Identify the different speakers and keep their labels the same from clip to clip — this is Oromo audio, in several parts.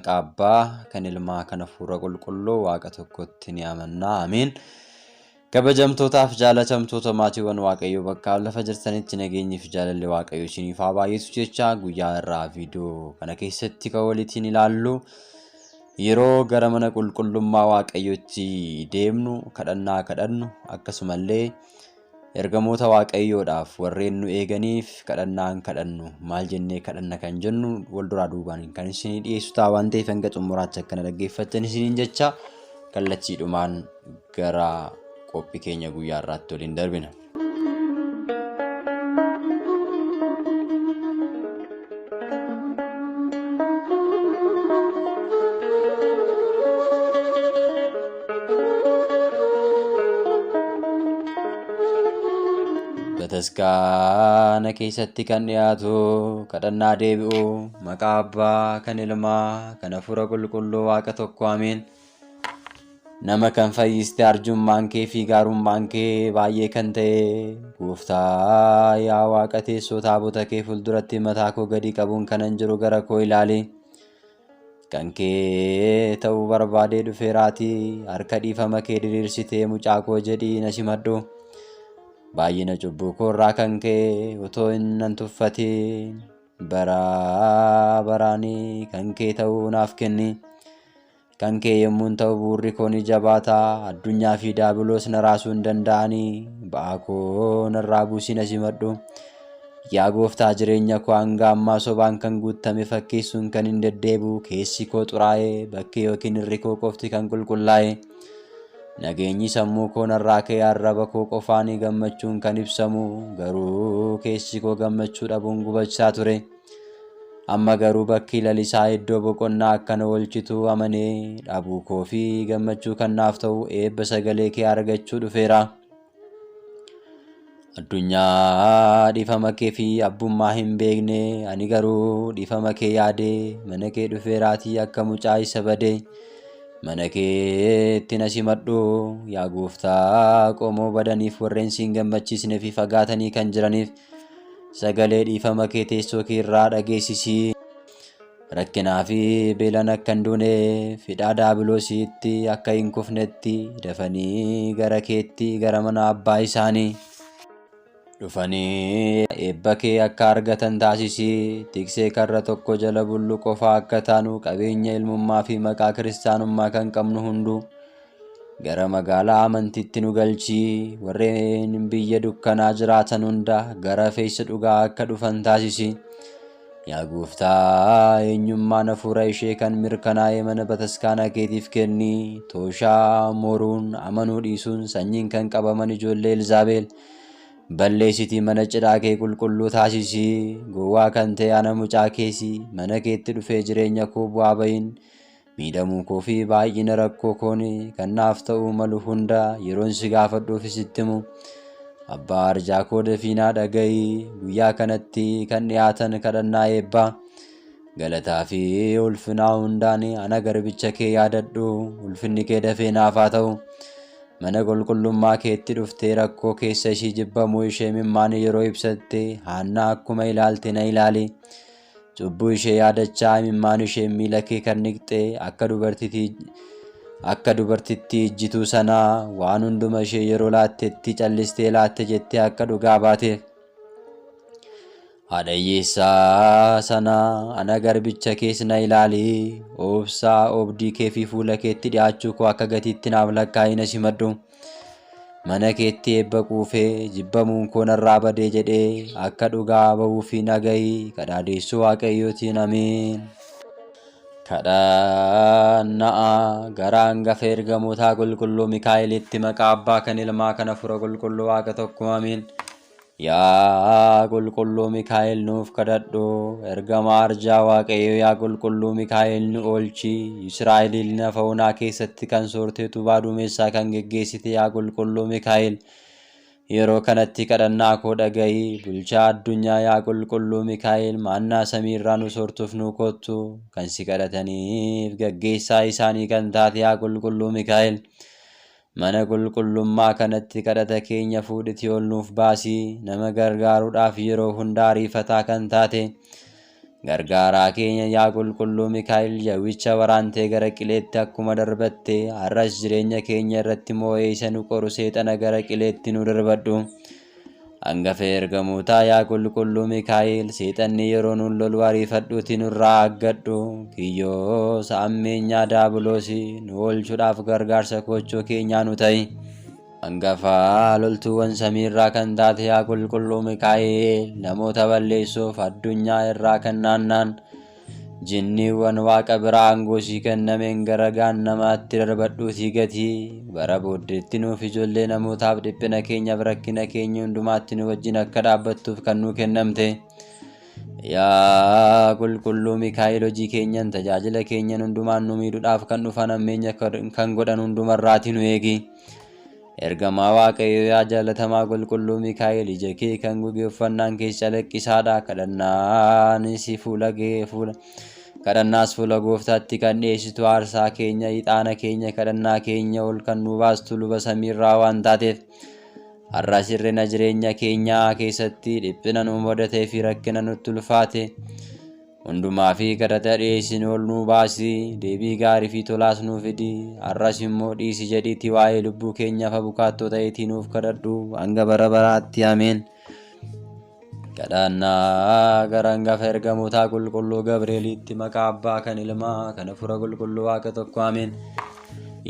Speaker 1: Maqaa Abbaa kan Ilmaa kan Hafuura Qulqulluu Waaqa tokkotti ni amanna. Ameen. Kabajamtootaaf jaalatamtoota maatiiwwan Waaqayyoo bakka lafa jirtanitti nageenyi fi jaalalli Waaqayyoo isiniif haa baay'atu jecha guyyaa irraa viidiyoo kana keessatti kan walitiin ilaallu yeroo gara mana qulqullummaa Waaqayyootti deemnu kadhannaa kadhannu akkasumallee ergamoota Waaqayyoodhaaf warreen nu eeganiif kadhannaan kadhannu maal jennee kadhanna kan jennu wal duraa duubaan kan isinii dhiyeessu ta'a waan ta'eef hanga xumuraatti akkana dhaggeeffattan isiniin jecha kallattiidhumaan gara qophii keenya guyyaa irraatti waliin darbina. Bataskaana keessatti kan dhiyaatu kadhannaa deebi'u maqaa Abbaa kan Ilmaa kan Hafuura Qulqulluu Waaqa tokko ameen. Nama kan fayyiste arjummaan kee fi gaarummaan kee baay'ee kan ta'e gooftaa yaa Waaqa teessoo taabota kee fuulduratti mataa koo gadi qabuun kanan jiru gara koo ilaali. Kan kee ta'uu barbaadee dhufeeraatii harka dhiifama kee diriirsitee mucaa koo jedhii na simadhu. Baay'ina cubbuu koo irraa kan ka'e otoo hin nan tuffatiin bara baraanii kan kee ta'uu naaf kenni. Kan kee yommuun ta'u bu'uurri koo ni jabaata, addunyaa fi daabiloos na raasuu hin danda'anii, ba'aa koo narraa buusii na simadhu. Yaa gooftaa jireenya koo hanga ammaa sobaan kan guuttame fakkeessuun kan hin deddeebi'u, keessi koo xuraa'e, bakki yookiin irri koo qofti kan qulqullaa'e. Nageenyi sammuu koo narraa ka'e arraba koo qofaanii gammachuun kan ibsamu, garuu keessi koo gammachuu dhabuun gubachaa ture. Amma garuu bakki lalisaa iddoo boqonnaa akka na oolchitu amanee dhabuu koo fi gammachuu kan naaf ta'u eebba sagalee kee argachuu dhufeera. Addunyaa dhiifama kee fi abbummaa hin beekne ani garuu dhiifama kee yaadee mana kee dhufeeraatii akka mucaa isa badee mana keetti na simadhu yaa gooftaa qomoo badaniif warreen siin gammachiisne fi fagaatanii kan jiraniif Sagalee dhiifama kee teessoo kee irraa dhageessisi. Rakkinaa fi beelaan akka hin duuneef hidhaa daabiloosiitti akka hin kufnetti dafanii gara keetti gara mana abbaa isaanii dhufanii eebba kee akka argatan taasisi. Tiksee karra tokko jala bullu qofaa akka taanu qabeenya ilmummaa fi maqaa kiristaanummaa kan qabnu hunduu Gara magaalaa amantiitti nu galchi, warreen biyya dukkanaa jiraatan hunda gara feessa dhugaa akka dhufan taasisi. Yaa gooftaa, eenyummaan hafuura ishee kan mirkanaa'e mana bataskaanaa keetiif kenni. Tooshaa, moruun, amanuu dhiisuun, sanyiin kan qabaman ijoollee Elzaabeel balleessitii mana cidhaa kee qulqulluu taasisi. Gowwaa kan ta'e ana mucaa keesi, mana keetti dhufee jireenya koo bu'aa bahin Miidhamuu koo fi baay'ina rakkoo koon kan naaf ta'uu malu hunda yeroon si gaafadhuufi sitti himu. Abbaa arjaa koo dafii naa dhaga'i. Guyyaa kanatti kan dhiyaatan kadhannaa eebbaa, galataa fi ulfinaa hundaan ana garbicha kee yaadadhu. Ulfinni kee dafee naaf haa ta'u. Mana qulqullummaa keetti dhuftee rakkoo keessa ishii jibbamuu ishee mimmaan yeroo ibsatte Haannaa akkuma ilaalte na ilaali. Cubbuu ishee yaadachaa imimmaan isheen miila kee kan dhiqxe akka dubartitii akka dubartittii ijjituu sanaa waan hunduma ishee yeroo laattetti callistee laatte jettee akka dhugaa baateef. Haadha hiyyeessaa sana ana garbicha kees na ilaali obsaa oobdii kee fi fuula keetti dhi'aachuu koo akka gatiitti naaf lakkaa'ii na simadhu. Mana keetti eebba quufee jibbamuun koo narraa badee jedhee akka dhugaa ba'uufi nagayi kadhaa deessuu Waaqayyootiin ameen. Kadhanna'a gara hangafa ergamootaa qulqulluu Mikaa'elitti maqaa Abbaa kan Ilmaa kan Hafuura Qulqulluu Waaqa tokko ameen. Yaa qulqulluu Mikaa'el nuuf kadhadhu, ergamaa arjaa Waaqayyoo yaa qulqulluu Mikaa'el nu oolchi, Israa'eliin lafa onaa keessatti kan soortee utubaa duumessaa kan geggeessite yaa qulqulluu Mikaa'el yeroo kanatti kadhannaa koo dhaga'i, bulchaa addunyaa yaa qulqulluu Mikaa'el maannaa samiirraa nu soortuuf nuu koottu, kan si kadhataniif gaggeessaa isaanii kan taate yaa qulqulluu Mikaa'el Mana qulqullummaa kanatti kadhata keenya fuudhitii ol nuuf baasi. Nama gargaaruudhaaf yeroo hunda ariifataa kan taate. Gargaaraa keenya yaa qulqulluu Mikaa'el jawwicha waraantee gara qileetti akkuma darbatte har'as jireenya keenya irratti moo'ee isa nu qoru seexana gara qileetti nu darbadhu. Hangafa ergamootaa yaa qulqulluu Mikaa'el seexanni yeroo nun lolu ariifadhuuti nurraa aggadhu. Kiyyoo ammeenyaa daabiloosii nu oolchuudhaaf gargaarsa koochoo keenyaa nu ta'i. Hangafa loltuuwwan samiirraa kan taate yaa qulqulluu Mikaa'el namoota balleessuuf addunyaa irraa kan naannaan jinniiwwan waaqa biraa aangoo sii kennameen gara gaannamaatti darbadhuutii gatii bara booddeetti nuuf ijoollee namootaaf dhiphina keenyaaf rakkina keenya hundumaatti nu wajjin akka dhaabbattuuf kan nuu kennamte. Yaa qulqulluu Mikaa'el hojii keenyan tajaajila keenyan hundumaan nu miidhuudhaaf kan dhufan ammeenya kan godhan hundumarraati nu eegi. Ergamaa Waaqayyoo yaa jaalatamaa qulqulluu Mikaa'el ija kee kan goge uffannaan kee calaqqisaadha. Kadhannaanis fuula kee fuula kadhannaas fuula gooftaatti kan dhiyeessitu aarsaa keenya ixaana keenya kadhannaa keenya ol kan nu baastu luba samiirraa waan taateef har'as hir'ina jireenya keenyaa keessatti dhiphina nu mudatee fi rakkina nutti ulfaate hundumaa fi kadhata dhiyeessinu ol nu baasi deebii gaarii fi tolaas nuu fidi har'as immoo dhiisi jedhiitti waa'ee lubbuu keenyaaf abukaattoo ta'eetii nuuf kadhadhu hanga bara baraatti ameen. Kadhannaa gara hangafa ergamootaa qulqulluu Gabreeliitti maqaa abbaa kan ilmaa kan hafuura qulqulluu waaqa tokko ameen.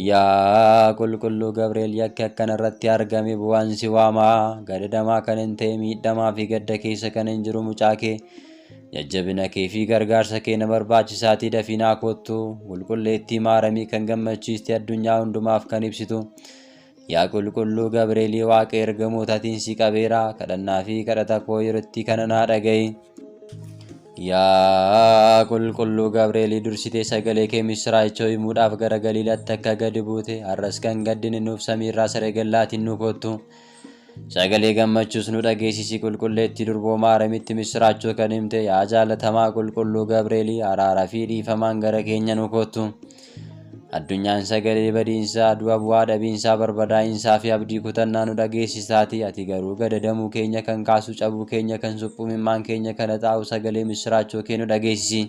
Speaker 1: Yaa qulqulluu Gabriel yakki akkana irratti argame bu'aan si waamaa gadadamaa kan hin ta'e miidhamaa fi gadda keessa kan hin jiru mucaa kee jajjabina kee fi gargaarsa kee na barbaachisaatii dafiinaa kottu qulqulleettii maaramii kan gammachiiste addunyaa hundumaaf kan ibsitu yaa qulqulluu Gabreelii waaqa ergamootaatiin si qabeera kadhannaa fi kadhata koo yerootti kana naa dhaga'i. Yaa qulqulluu Gabreelii dursitee sagalee kee misiraachoo himuudhaaf gara Galiilaatti akka gadi buute har'as kan gaddine nuuf samiirraa saregallaatiin nu kottu. Sagalee gammachuus nu dhageessisi qulqulleettii durboo maaramitti misiraachoo kan himte yaa jaalatamaa qulqulluu Gabreelii araaraa fi dhiifamaan gara keenya nu kottu. Addunyaan sagalee badiinsaa, du'a bu'aa dhabiinsaa, barbadaa'insaa fi abdii kutannaa nu dhageessisaati. Ati garuu gadadamuu keenya kan kaasu, cabuu keenya kan suphu, mimmaan keenya kan haxaa'u sagalee misiraachoo kee nu dhageessisi.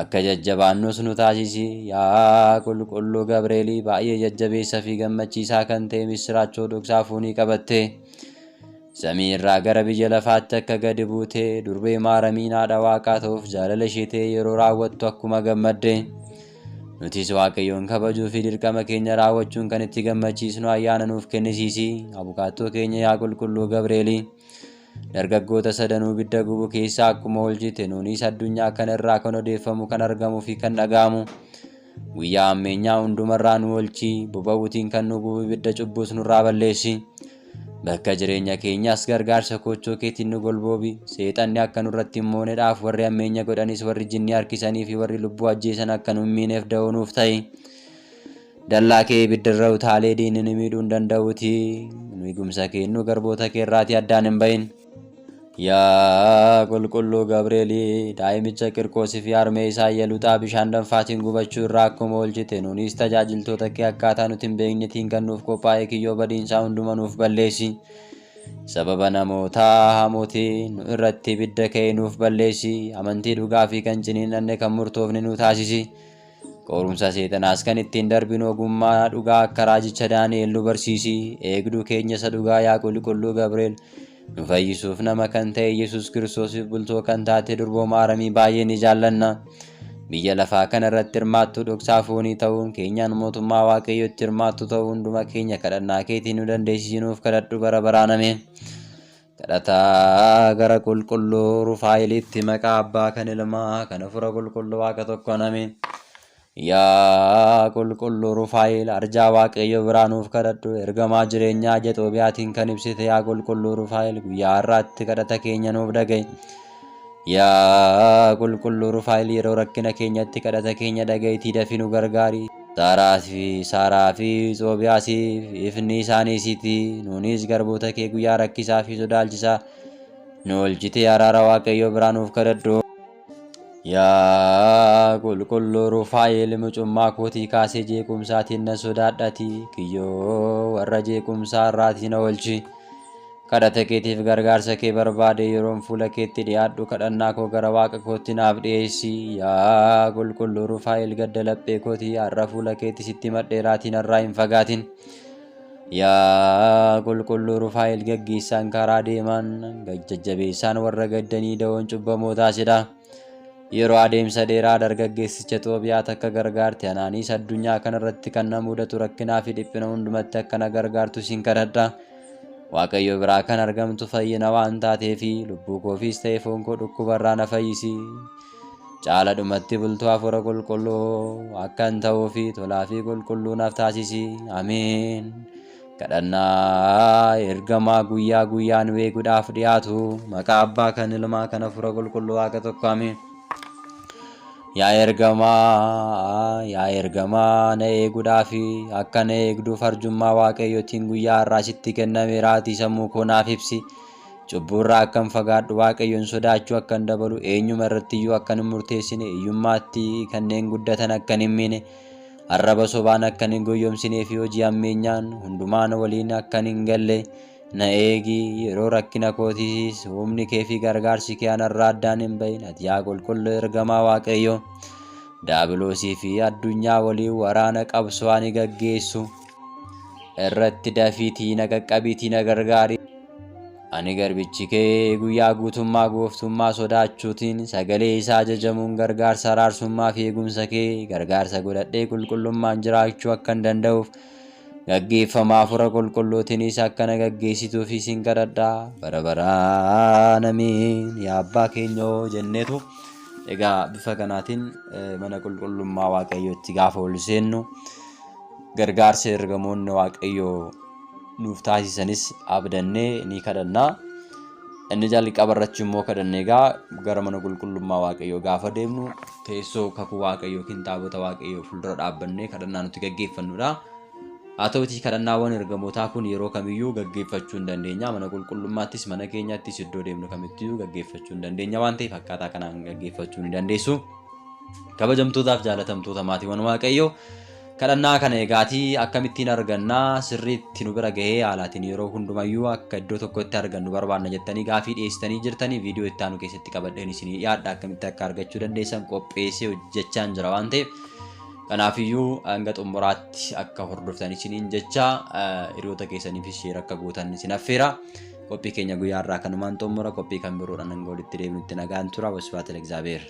Speaker 1: Akka jajjabaannus nu taasisi. Yaa qulqulluu Gabreelii baay'ee jajjabeessa fi gammachiisaa kan ta'e misiraachoo dhoksaa fuunii qabatte. Samii irraa gara biyya lafaatti akka gadi buute durbee maaramiin haadha waaqaa ta'uuf jaalala ishee ta'e yeroo raawwattu akkuma gammadde. Nutis Waaqayyoon kabajuu fi dirqama keenya raawwachuun kan itti gammachiisnu ayyaana nuuf kennisiisi. Abukaattoo keenya yaa qulqulluu Gabreelii. Dargaggoota sadanuu ibidda gubu keessaa akkuma oolchite nuunis addunyaa kana irraa kan odeeffamu kan argamuu fi kan dhaga'amu. Guyyaa ammeenyaa hundumarraa nu oolchi. Boba'uutiin kan nu gubu ibidda cubbuus nurraa balleessi. Bakka jireenya keenyaas gargaarsa koochoo keetiin nu golboobi. Seexanni akka nurratti hin mooneedhaaf warri ammeenya godhanis warri jinnii harkisanii fi warri lubbuu ajjeesan akka nu hin miineef da'oo nuuf ta'i. Dallaa kee ibiddarra utaalee diinni nu miidhuu hin danda'uuti. Nu eegumsa keennu garboota kee irraatii addaan hin bahin. Yaa qulqulluu Gabreelii daa'imicha Qirqoosii fi harmee isaa Iyeluxaa bishaan danfaatiin gubachuu irraa akkuma oolchite nuunis tajaajiltoota kee akkaataa nuti hin beeknetiin kan nuuf qophaa'e kiyyoo badiinsaa hunduma nuuf balleessi. Sababa namootaa hamootiin nu irratti ibidda ka'e nuuf balleessi. Amantii dhugaa fi kan ciniinnanne kan murtoofne nu taasisi. Qorumsa seexanaas kan ittiin darbinu ogummaa dhugaa akka raajicha Daani'el nu barsiisi. Eegduu keenya isa dhugaa yaa qulqulluu Gabriel nu fayyisuuf nama kan ta'e Yesuus Kiristoosiif bultoo kan taate durboo maaramii baay'ee ni jaallanna. Biyya lafaa kana irratti hirmaattuu dhoksaa foonii ta'uun keenyaan mootummaa Waaqayyootti hirmaattu ta'uu hunduma keenya kadhannaa keetiin nu dandeessisi nuuf kadhadhu bara baraan ameen. Kadhataa gara qulqulluu Rufaa'elitti maqaa abbaa kan ilmaa kan hafuura qulqulluu waaqa tokkoon ameen. Yaa qulqulluu Rufaa'el arjaa Waaqayyo biraa nuuf kadhadhu ergamaa jireenyaa ija Xoobiyaatiin kan ibsite yaa qulqulluu Rufaa'el guyyaa har'aatti kadhata keenya nuuf dhaga'i. Yaa qulqulluu Rufaa'el yeroo rakkina keenyatti kadhata keenya dhaga'iitii dafii nu gargaari. Saaraa fi Xoobiyaasiif ifni isaanii siiti. Nuunis garboota kee guyyaa rakkisaa fi sodaachisaa nu oolchitee araara Waaqayyoo biraa nuuf kadhadhu. Yaa qulqulluu Rufaa'el mucummaa kootii kaasee jeequmsaatiin na sodaadhati kiyyoo warra jeequmsaa irraatii na oolchi. Kadhata keetiif gargaarsa kee barbaade yeroon fuula keetti dhiyaadhu kadhannaa koo gara Waaqa kootti naaf dhiyeessi. Yaa qulqulluu Rufaa'el gadda laphee kootii har'a fuula keetti sitti madheeraatiin har'aa hin fagaatin. Yaa qulqulluu Rufaa'el gaggeessaan karaa deeman jajjabeessaan warra gaddanii da'oon cubbamootaa sidha. Yeroo adeemsa dheeraa dargaggeessicha Xoobiyaa takka gargaarte anaanis addunyaa kanarratti kan na mudatu rakkinaa fi dhiphina hundumatti akka na gargaartu sin kadhadha. Waaqayyo biraa kan argamtu fayyina waan taateefi lubbuu koofiis ta'e foon koo dhukkubarraa na fayyisi. Caala dhumatti bultuu hafuura qulqulluu akkan ta'uufi tolaa fi qulqulluu naaf taasisi. Ameen. Kadhannaa ergamaa guyyaa guyyaan eeguudhaaf dhiyaatu maqaa abbaa kan ilmaa kan hafuura qulqulluu Waaqa tokko ameen. Yaa ergamaa na eeguudhaaf akka na eegduuf arjummaa Waaqayyootiin guyyaa har'aa sitti kennameeraatii sammuu koo naaf ibsi. Cubbuurraa akkan fagaadhu Waaqayyoon sodaachuu akkan dabalu eenyuma irrattiyyuu akkan hin murteessine hiyyummaatti kanneen guddatan akkan hin miine arraba sobaan akkan hin goyyomsinee fi hojii hammeenyaan hundumaan waliin akkan hin galle na eegi. Yeroo rakkina kootiis humni kee fi gargaarsi kee anarraa addaan hin bahin. Ati yaa qulqulluu ergamaa Waaqayyoo daabiloosii fi addunyaa waliin waraana qabsoo ani gaggeessu irratti dafiitii na qaqqabiitii na gargaari. Ani garbichi kee guyyaa guutummaa gooftummaa sodaachuutiin sagalee isaa ajajamuun gargaarsa araarsummaa fi eegumsa kee gargaarsa godhadhee qulqullummaan jiraachuu akkan danda'uuf gaggeeffamaa hafuura qulqulluutiinis akkana gaggeessituuf isin kadhadha. Bara baraan ameen. Yaa abbaa keenyoo jenneetu egaa bifa kanaatiin mana qulqullummaa Waaqayyootti gaafa ol seennu gargaarsa ergamoonni Waaqayyoo nuuf taasisanis abdannee ni kadhanna. Inni jalqaba irratti immoo kadhanne egaa gara mana qulqullummaa Waaqayyoo gaafa deemnu teessoo kakuu Waaqayyoo yookiin taabota Waaqayyoo fuuldura dhaabbannee kadhannaa nuti gaggeeffannudha. Haa ta'utii kadhannaawwan ergamootaa kun yeroo kamiyyuu gaggeeffachuu hin dandeenya. Mana qulqullummaattis mana keenyattis iddoo deemnu kamittiyyuu gaggeeffachuu hin dandeenya waan ta'eef akkaataa kanaan gaggeeffachuu ni dandeessu. Kabajamtootaaf jaalatamtoota maatiiwwan Waaqayyoo kadhannaa kana egaatii akkamittiin argannaa sirriitti nu bira gahee haalaatiin yeroo hundumayyuu akka iddoo tokkotti argannu barbaanna jettanii gaafii dhiyeessitanii jirtanii viidiyoo itti aanu keessatti qabadheen isinii dhiyaadha. Akkamitti akka argachuu dandeessan qopheessee hojjechaan jira waan ta'eef kanaafiyyuu hanga xumuraatti akka hordoftan isiniin jecha hiriyoota keessaniifis share akka gootan isin affeera. Qophii keenya guyyaa irraa kanumaan xumura. Qophii kan biroodhaan hanga walitti deebinutti nagaan tura. Wasbaat Egzaabeer.